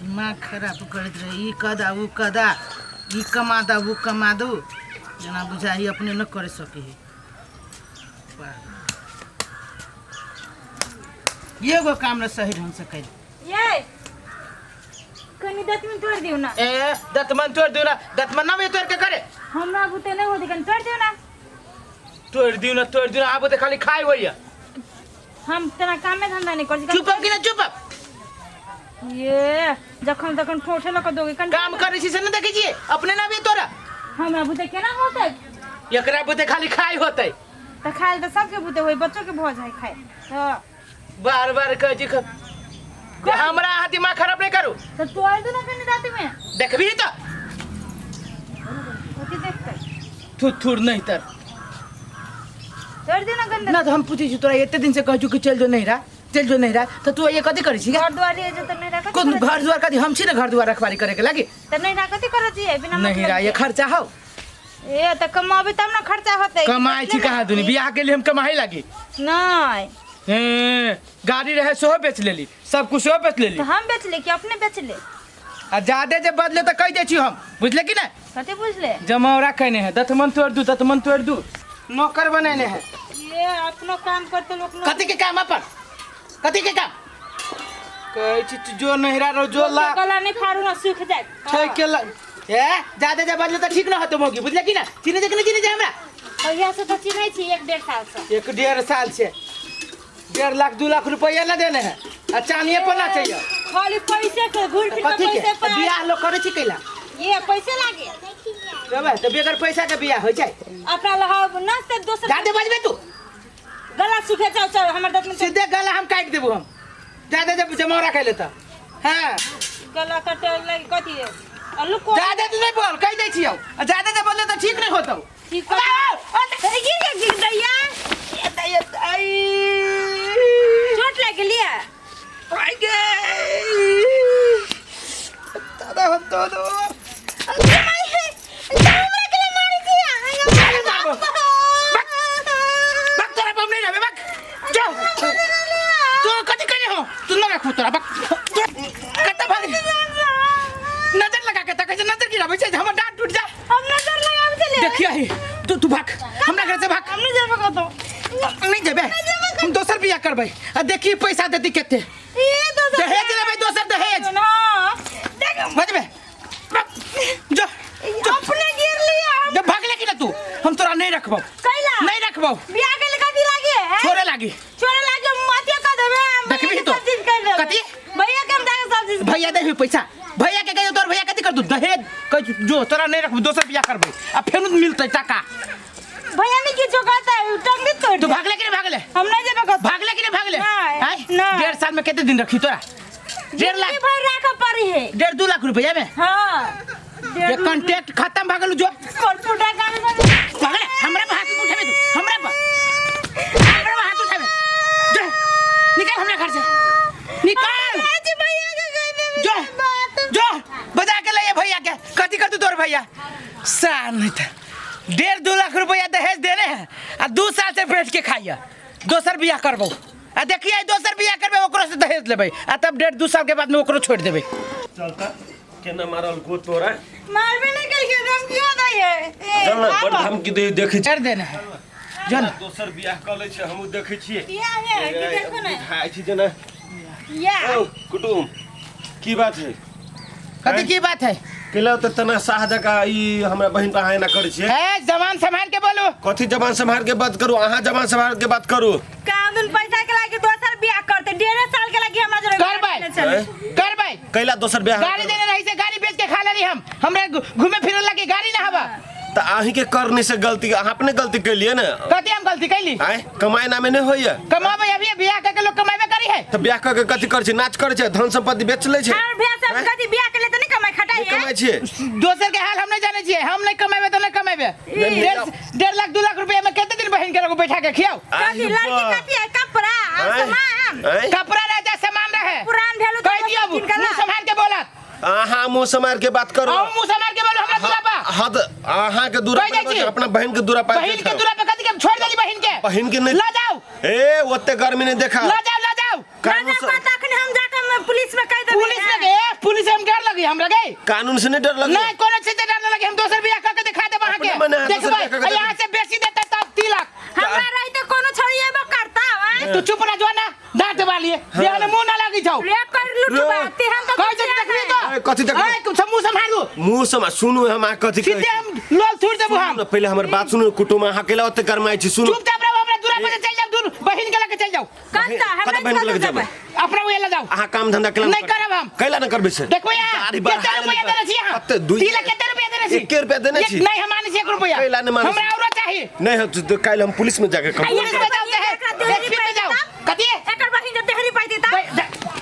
दिमाग खराब करैत रहे, ई कदा ओ कदा, ई कमा दा ओ कमा दू, जेना बुझाइ अपने न करे सके है। एगो काम न सही ढंग से कर। ये कनी दतमन तोड़ दियो ना। ए दतमन तोड़ दियो ना, दतमन ना भी तोड़ के करे। हमरा बुते नहीं होती, कनी तोड़ दियो ना। तोड़ दियो ना, तोड़ दियो ना, आबो ते खाली खाई होइया। हम तना काम में धंधा नहीं कर। चुप कि ना चुप। ये जखन तखन ठोठे लक दोगे कन। काम करे छी से न देखै छियै अपने ना भी तोरा। हमरा बुते केना होतै? एकरा बुते खाली खाई होतै। त खाए त सबके बुते होई, बच्चो के भऽ जाय खाए। त बार बार कहै छी हमरा अहाँ दिमाग खराब नहीं करू। त तोड़ दो ना कनी दांत में। देखबी त कथी देखतै? थुर थुर नहीं तर। तोड़ दे ना गंदा। ना तो हम पूछै छी तोरा एते दिन से कहै छु कि चल जो नहिरा, चल जो नहिरा, त तू ये कथी करै छी? घर द्वार ये जो त नहिरा कथी कोन करै? घर द्वार कथी? हम छी ना घर द्वार रखवाली करे के लागी। त नहिरा कथी करै छी बिना मतलब नहिरा ये के? खर्चा हो। ए त कमाबे तब ना खर्चा होतै। कमाई छी कहाँ दुनी, बियाह के लिए हम कमाई लागी। नहीं। ए, गाड़ी रहे सेहो बेच लेली, सब कुछ सेहो बेच लेली। त हम बेच ले कि अपने बेच ले? आ जादे जे बदले त कहि दै छी हम, बुझले कि ना? कथी बुझले? जमौरा कहने है, दतमन तोड़ दू, दतमन तोड़ दू, नौकर बनेने है। ये अपनो काम करते लोग न। कथी के काम अपन? कथी के काम? कहै छी तू जो नहिरा रहो, जो ला। गला नहीं फाड़ू ना, सूख जाए। ठीक के ला। ए, जादे जे बदले त ठीक न होतो मौगी, बुझले कि ना? चिन्है छै कि नहीं चिन्है छै हमरा? कहिया से तो चिन्है छी, 1-1.5 साल से। 1-1.5 साल से। 1.5 लाख 2 लाख रुपया ना देने है, आ चानिए पर ना चाहिए। खाली पैसे के घूर फिर कथी के? पैसे पर। बियाह लोग करे छी कैला? ये पैसे लागे। रबे तो बेगर पैसा के बियाह हो जाए। अपना लहाव ना से दोसर। जादे बजबे तू। गला सूखे जाओ चल हमर दत में। सीधे गला हम काट देबो हम। जादे जब जमौरा खाइ लेता। हां। गला काटे लगे कथी है? आलू को जादे तू नहीं बोल, कह दै छियौ। आ जादे जे बोलले त ठीक नहीं होतौ। ठीक हो। अरे गिर गया, गिर दैया। ए दैया, आई। चोट लग लिया। आई गे। दादा हम तो दो। अरे माई है। हमरा के मारी दिया। बक तोरा बम नहीं रहे, बक। जा। तू कथी करे हो? तू न रखू तोरा, बक। कत्ता भाग। नजर लगा के तकै छै, नजर गिराबै छै, हमर डांट टूट जा। हम नजर लगाबै छलियै। देखिया ही, तू तू भाग, हमरा घर से भाग। हम नहीं जेबै कतौ। नहीं जेबै। हम दोसर बियाह करबै। आ देखी पैसा देती केते। ए दोसर दहेज लेबै, दोसर दहेज। ना। देख। बजबे। जो, जो। अपने गिर लिया। जब भागले कि ना तू, हम तोरा नहीं रखबौ। कैला? नहीं रखबौ। बियाह के लिए कथी लागे? छोड़े लागी। छोड़े लागे, मातिया कर देबे। हम देखबी भैया के तो। सब चीज कर देबे। कथी? भैया के हम जाके सब चीज। भैया देबी पैसा। भैया के कहियो तोर भैया कथी कर दू? दहेज कह जो तोरा नहीं रखबौ, दोसर बियाह करबै। आ फेर मिलतै टाका। भैया नहीं किछो कहता है, टंग तोड़। तू भागले कि नहीं भागले? हम नहीं जेबे कतौ। भागले कि नहीं भागले? नहीं, आय? नहीं। 1.5 साल में कितने दिन रखी तोरा? 1.5 लाख। जिंदगी भर राखे पड़ी है। 1.5-2 लाख रुपया में। हाँ। ये कॉन्ट्रैक्ट खत्म भागल जो। कंप्यूटर काम में। भागले, हमरा पर हाथ उठाबे तू, हमरा पर। हमरा पर हाथ उठाबे। जा, निकाल हमरा घर से। निकाल। आज भैया के कह देबे। जो, बात। जो, बजा के ले भैया के। कथी कर तू तोर भैया? साल नहीं था। 1.5-2 लाख रुपया दहेज देने हैं आ 2 साल से बैठ के खाइया। दोसर बियाह करबो। आ देखिए दोसर बियाह करबे ओकरो से दहेज लेबै आ तब 1.5-2 साल के बाद में ओकरो छोड़ देबै। चलता केना मारल को तोरा? मारबे नहीं कल के धमकी हो दै है। ए, चल ना, बड़ आबो। धमकी दे देखै छी। कर देने है। जन। दोसर बियाह क लै छै, हमहूँ देखै छियै। बियाह है कि देखो ना। खाइ छी जेना। या। ओ कुटुम, की बात है? कथी की बात है? केला त तना साह जका ई हमरा बहिन पर अहाँ एना करै छियै? ए जवान संभाल के बोलू। कथी जवान संभाल के बात करू? अहाँ जवान संभाल के बात करू। कानून पैसा के लागी दोसर बियाह करते, 1.5 साल के लागी हमरा जोरे करबै। बियाह चले। करबै। कैला दोसर बियाह? गाड़ी देने रही से गाड़ी बेच के खा लेली हम। हमरा घूमे फिरे लागी गाड़ी ना हवा। त अहीं के करने से गलती, अहाँ अपने गलती कैलिए ने। कथी हम गलती कैली? आय कमाए नामे नहीं होइया। कमाबे अभी बियाह करके लोग कमाबे करी है। त बियाह करके कथी करै छै? नाच करै छै, धन संपत्ति बेच लै छै। हमर बियाह सब आँय? कथी बियाह के लिए त नहीं कमाए खटाई नहीं है? कमाए छियै। दोसर के हाल हम नहीं जाने छियै, हम नहीं कमाबे त नहीं कमाबे। नहीं, 1.5 लाख 2 लाख रुपया में कते दिन बहिन के रखू बैठा के खियाओ? कथी आइ लड़की बा। कथी है? कपड़ा और आँय? सामान। आँय? कपड़ा रहे चाहे सामान रहे। पुरान भेलु त कह दियो किन के मुंह ला। संभाल के बोलत। अहाँ मुंह संभाल के बात करू। अहूँ मुंह संभाल के बोलू हमरा दूरा पर। हाँ त अहाँ के दूरा कहि पर दै छी। अपना बहिन के दूरा पर बहिन के दूरा पे कथी के हम छोड़ देली बहिन के? बहिन के नहीं। ला जाओ। ए ओते गर्मी नहीं देखा। ला जाओ, ला जाओ। कानून ना से- पता अखन हम जाके हम पुलिस में कह देबै। पुलिस में के? पुलिस हम हमरा गे। कानून से नहीं डर लगे? नहीं, कोनो चीज से डर न लगे, हम दोसर बियाह कर के दिखा देब अहाँ के। अपने मने अहाँ दोसर देखबै, बियाह कऽ के यहाँ से बेसी देतै तब 3 लाख। हमरा रहिते कोनो छोड़ी एबो करता आय? तू चुप रह जो ना, दांत वाली बियाह में मुंह ना लगी छौ। रे कर लुटबा रे। तेहन तो कहै छै देखबी तो। ए, कथी देखबी? ए, सब मुंह सम्हारू। मुंह से सुनू, हम अहाँ कथी कहै सीधे छी? हम लोल थूर देबू हम। सुनू ने, पहिले हमर बात सुनू कुटुम, अहाँ अकेला ओते गरमाइ छी, सुनू। चुपचाप रहो, हमरा दूरा पर से चलि जाओ, दूर बहिन के लके चलि जाओ। कत्ता हमरा कतऽ बहिन के लगे जेबै? अपना ओए ले जाओ। अहाँ काम धंधा केला नहीं करब हम। कैला न करबै से? देखो यहाँ दाढ़ी केते बढ़ा रुपया लेने देने छी अहाँ? कते दुई 3 लाख केते रुपया देने छी? एके रुपया देने एक छी। नहीं, हम मानै छी एक रुपया। कैला नहि मानै छी? हमरा औरो चाही। नहीं हो तो काल्हि हम पुलिस में जाके कहब। पुलिस में जाओ चाहे एकरा देहरी एसपी में जाओ। पाइ कथी? एकर बहिन जे देहरी पाइ देता।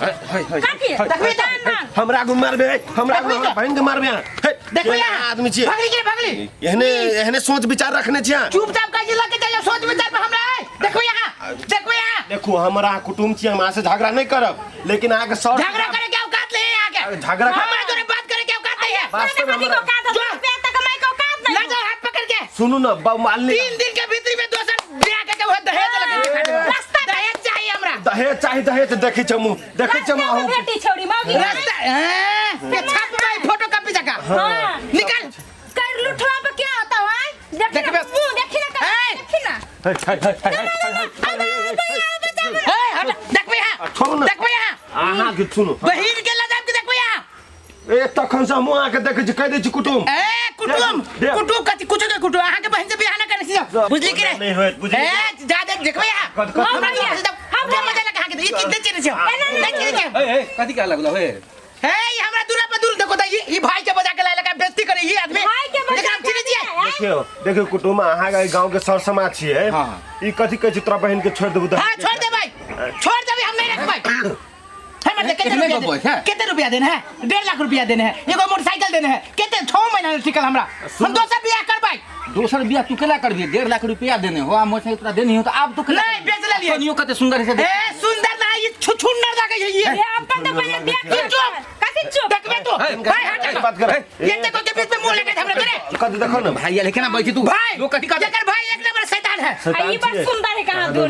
काकी देखबी तो। हमरा आगू मारबे, हमरा आगू देखबी हमरा तो। बहिन के मारबे अहाँ? हे, देखो केहन यहाँ आदमी छियै? भगली के भगली। एहने एहने सोच विचार रखने छियै अहाँ? चुपचाप काजी लके चल जाओ, सोच विचार पर हमरा है। देखो यहाँ, देखो यहाँ। देखू, हमरा अहाँ कुटुम्ब छी, हम अहाँ से झगड़ा नहीं करब, लेकिन अहाँके सर झगड़ा करे के औकात नहीं है यहाँ के। झगड़ा कर- हमारे जोरे बात करे के औकात नहीं है। वास्तव में कथी हमरा को काज जो। रुपया तक कमाई को काज ला नहीं। जाओ हाथ पकड़ के। सुनू न, मालनी 3 दिन के भीतर में दोसर बियाह के वो दहेज लगे दिखा देबो। रास्ता दहेज चाहिए हमरा। दहेज चाही, दहेज देखै छै मुँह, देखै छै मुँह रास्ता में अहूँ। भेटी छोड़ी मौगी। रास्ता हाँ, ये छाप भाई फोटो कॉपी जगह। हाँ। निकल। कर लुठवा पे क्या होता है आय? देखी देखबे। ना मुंह, देखी ना कर, ए! देखी ना। हे, हे, हे, हे, हे, हे, हे, हे, हे, ए, हट, देखबे यहाँ। छोड़ू ना। देखबे यहाँ। अहाँ के सुनू। बहिन के लजाब के देखबे यहाँ। ए, तखन से हमहूँ अहाँके देखै छी, कहि दै छी कुटुम्ब। ए कुटुम, देख। कुटुम कथी कुछो के कुटुम, अहाँ के बहिन से बियाह ना करे छी बुझली कि रे? नहीं होयत, बुझली। ए जा दे देखबे यहाँ। कत- कत- हमरा जोरे से हम के मजा लगा के ई कितने चीज छै, नहीं चीज छै। ए ए, कथी कह लगलो हे? ए, ई हमरा दूरा पर दूर देखो त, ई ई भाई के बजा के लाए लगा बेइज्जती करे ई आदमी। भाई के बजा एकरा हम के चिन्है छियै? लाए। देखियौ, देखियौ कुटुम्ब, अहाँ गाँव के सर समाज छियै। हाँ। ई कथी कहै छी, तोरा बहिन के छोड़ि देबू? हाँ, छोड़ दे भाई, छोड़ दे, हम नहीं रखबै। हमर से केते एहने रुपया गप होइ छै? केते रुपया देने है? 1.5 लाख रुपया देने है, एगो मोटरसाइकिल देने है। केते 6 महीना नहीं टिकल हमरा। हम दोसर बियाह करबै। दोसर बियाह तू केला करबी? 1.5 लाख रुपया देने हो आ मोटरसाइकिल तोरा देनी हो, तो आब तू केला नहीं, बेच लेलियै। कनियो कते सुंदर है से। ए, सुंदर ना, ई छुछुन्नर लागै छै ई। ये अपन तो पहले देख। तू चुप। कथी चुप? देखबे तू भाई, हट। बात कर। ये देखो के बीच में मुंह लगे हमरा तोरे। कथी देखो ने। भाई लेकिन ना बैठी तू। भाई, लोग कथी कहते? एकर भाई एक नंबर शैतान है। आ ई बड़ सुंदर है कहाँ दूर।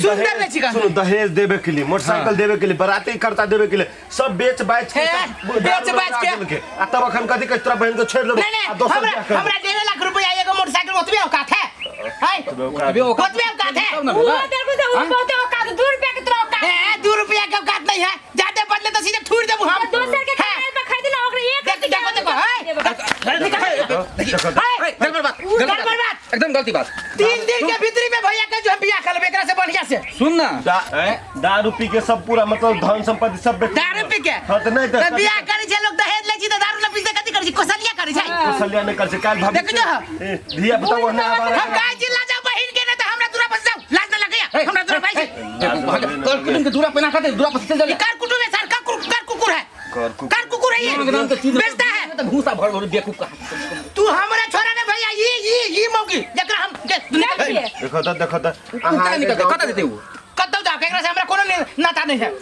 सुंदर नहीं छी कहाँ। सुनू, दहेज देबे के लिए, मोटरसाइकिल देबे के लिए, बराती खर्चा देबे के लिए, सब बेच बाच के हे, तब बेच बाच के। के आ तब अखन कथी कहै, तोरा बहिन के छोड़ि देबो नहीं नहीं, आ दोसर हमरा बियाह करबो। हमरा 1.5 लाख रुपया एगो मोटरसाइकिल ओतबे औकात है है। अबे ओका ओतबे औकात है। तब ना वो भेलै। देखो तो वो बहुत औकात, 2 रुपया के तोरा औकात। ए, 2 रुपया के औकात नहीं है, ज्यादा बदले तो सीधे ठूर देबू हम। दोसर के हाँ। खाने पर खाई ना ओकरे एक देख, देखो देखो है। देखो, है। गड़बड़ बात, गड़बड़ गड़बड़ बात। बात। एकदम गलती बात। 3 दिन के भीतरी में भैया के जो हम बियाह कर लेबै एकरा से बढ़िया से। सुन ना। दारू पी के सब पूरा मतलब धन संपत्ति सब बेच दारू पी के? हाँ तऽ नहीं तऽ तऽ बियाह करै छै लोग, दहेज लै छै तऽ दारू न पीते कथी करै छै? कोसलिया करै छै। कौशल्या नहीं कर छै काल्हि भाभी देखो जो। ए, धिया पुता ओहने आवारा। हम कहै छी लाज बहिन के, नहीं तऽ हमरा दूरा पर से जाउ, लाज न लगैया हमरा दूरा पर छै। कर कुटुम के दूरा पे ना खाते, दूरा पर से चल जा। ई कर कुटुम है सर, कर कुकुर, कर कुकुर है। कर कुकुर। कर कुकुर है ये, बेचता है। तो भूसा भर भर बेवकूफ कहा। तू हमरा छोड़ा ने भैया, ई ई ई मौगी जकरा हम देखिए। देखो तऽ, देखो तऽ। कतऽ निकलते, कतऽ देते वो? कतौ जाओ, एकरा से हमरा कोनो नाता नहीं है।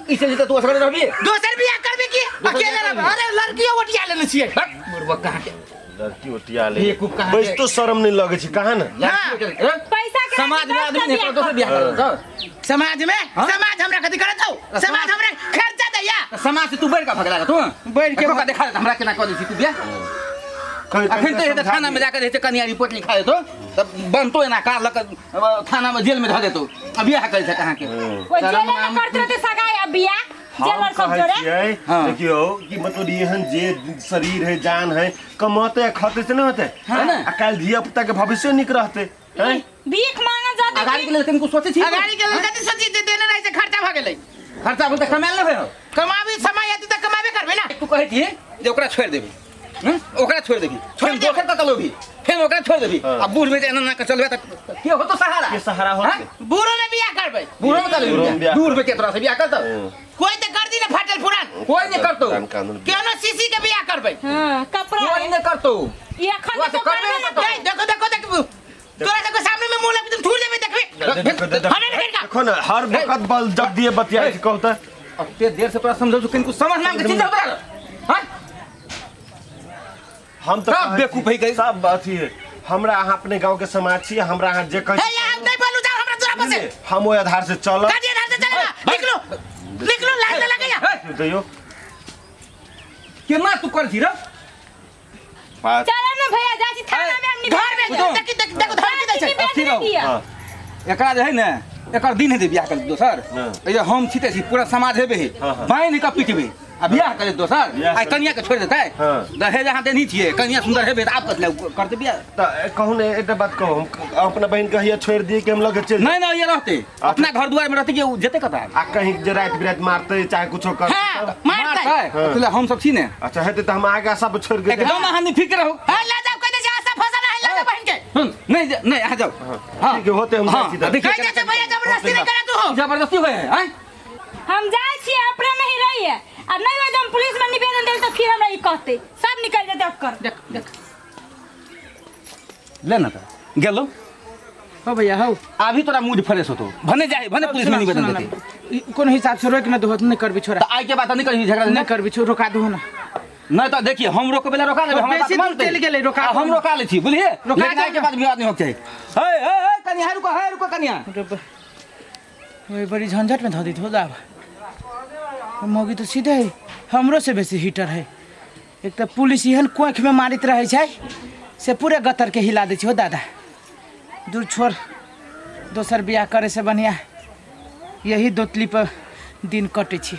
इसे जेते तू असगर रहबी। दोसर बियाह करबे की अकेले बियाह रहबै? करबी। अरे, लड़की ओटिया लेने छियै। बक बुढ़बा कहाँ के? लड़की ओटिया ले। बेवकूफ कहाँ के? बैस तो शर्म नहीं लगे छै कहाँ ने। लड़की ओटिया ले। पैसा के समाज में आदमी नहीं दोसर बियाह कर सर। समाज में? हाँ? समाज हमरा कथी करत हौ? समाज हमरा खर्चा दैया। समाज से तू बढ़ के भगला तू। बढ़ि के के देखा हमरा केना कऽ दै छी तू बियाह। कहीं- अखन तऽ हेतै थाना में जाकर हेतै, कनिया रिपोर्ट लिखा देतो तब बनतो, एना कार लऽ कऽ थाना में जेल में धऽ देतो आ बियाह करै छै कहाँ के। वो जेल में करते रहते सगाई अब बियाह हम जेलर सब कहै जोड़े। छियै, हाँ। देखियौ कि मतलब एहन जे शरीर है, जान है, कमाते आ खाते से नहीं होते। है ना? आ काल्हि धिया पुता के भविष्य नीक रहते हैं। भीख मांगल जाते। अगाड़ी के लेल कनिको सोचै छी? अगाड़ी के लेल कथी सोची? जे देने रहै से खर्चा भऽ गेलै। खर्चा बोलते कमायल नहि भेल। कमाबी समय एतै तऽ कमाबे करबै ना। तू कहै छी जे ओकरा छोड़ि देबी, हम्म? ओकरा छोड़ि देबी, छोड़ि फेर देबै। दोसर कऽ लोभी, फेर ओकरा छोड़ि देबी। हाँ। आ बूढ़ में जे एना एना कऽ चलबै तऽ के होतो सहारा? के सहारा होतै? हाँ? बूढ़ो में बियाह करबै। बूढ़ो में चलबी? बूढ़ो में बियाह। बूढ़ में के तोरा से बियाह करतौ? कोई तऽ कर दी ने फाटल पुरान। कोई नहि करतौ। कानून केनो सीसी के बियाह करबै। हाँ, कपड़ा। कोई नहि करतौ। ये अखन वहाँ तो से करबे करबे नहि ना। करतौ। ए, देखो देखो देखो, तोरा सबके सामने में मुंह लग थूर देबै, देखबे। देखो, देखो, हने निकल का। देखो ने, हर वक्त बल जब दिए बतियाइ छै, कहू तऽ। अते देर से तोरा समझौ कनिको समझ नाम के चीज तोरा, हाँ? हम तऽ सब कहै छी, बेवकूफ है गई। सब अथी है। हमरा अहाँ अपने गांव के समाज छी, हमरा अहाँ जे कहै हे, यहाँ हम नहीं बोलू, जाओ हमरा तोरा पर से। छी, हम ओहि आधार से चलब। गाड़ी आधार से चलेगा? निकलो निकलो, लाज न लगैया। दैयो। के केना तू कर छी रे? बात चल ना भैया, जा छी थाना में, हम घर में बुझो। देखी देख देखो, धमकी दै छै। अथी रहो। दिया। हाँ। एकरा जे है ने, एकर दिन हेतै बियाह कर दोसर। हाँ। ए जे हम छिते छी, पूरा समाज हेबे है। हाँ, हाँ। बाइन के पिटबे आ बियाह करे दोसर। बियाह आइ कर- कनिया के छोड़ि देतै। हाँ। दहेज अहाँ देनी छियै, कनिया सुन्दर हेबे तऽ आब कथी लए करतै बियाह? तऽ कहू ने, एकटा बात कहू, हम अपना बहिन के हिया छोड़ि दियै कि हम लगे चलि? नहीं नहीं, ये रहते अपना घर दुआर में रहते कि उ जेतै कतऽ? आ कहीं जे राति बिराति मारतै चाहे कुछो करतै? हाँ, तब? मारतै। मारतै तऽ हम सब छी ने। अच्छा, हेतै तऽ हम आगा सब छोड़ि के एकदम अहाँ निफिक्र रहू। हाँ, ला जाओ, कह दे छै आशा फसा है, ला जाओ बहन के। सुन, नहीं नहीं, अहाँ जाओ। हाँ। ठीक है, होते हम हाँ, जाइ छी तऽ। देखियौ। कह दे छै भैया, जबरदस्ती नहीं करा तू हो। जबरदस्ती होय है, आँय? हम जाइ छियै, अपने नहीं रही है आ नहीं हो, हम पुलिस में निवेदन देल तो फिर हमरा ई कहते सब निकल जेते कर। देख देख। ले ना तऽ गेलो। हो भैया, हो। अभी तोरा मूड फ्रेश होतो, भने जाए भने पुलिस में निवेदन देते। कोन हिसाब से रोक न दो, नहीं करबी छोरा। तऽ आइ के बात नहीं करबी झगड़ा। नहीं नहीं करबी छो, रोका दो ना। नहीं तऽ देखिए, हम रोकबे ला रोका लेबै, हमरा बेसी बात दूर मानतै। चलि गेलै, रोका आ, हम दो। रोका लै छी, बुझलिए? रोका लेकिन दो आइ के ना। बाद विवाद नहीं होके चाही। हे हे हे कनिया, हे रुको, हे रुको कनिया। ओए, बड़ी झंझट में धऽ दैत हो दाब। मौगी तऽ सीधे है, हमरो से बेसी हीटर है। एक तऽ पुलिस एहन कोखि में मारैत रहै छै से पूरे गतर के हिला दै छै। हो दादा, दूर छोड़, दोसर बियाह करे से बढ़िया यही दोतली पर दिन कटै छै।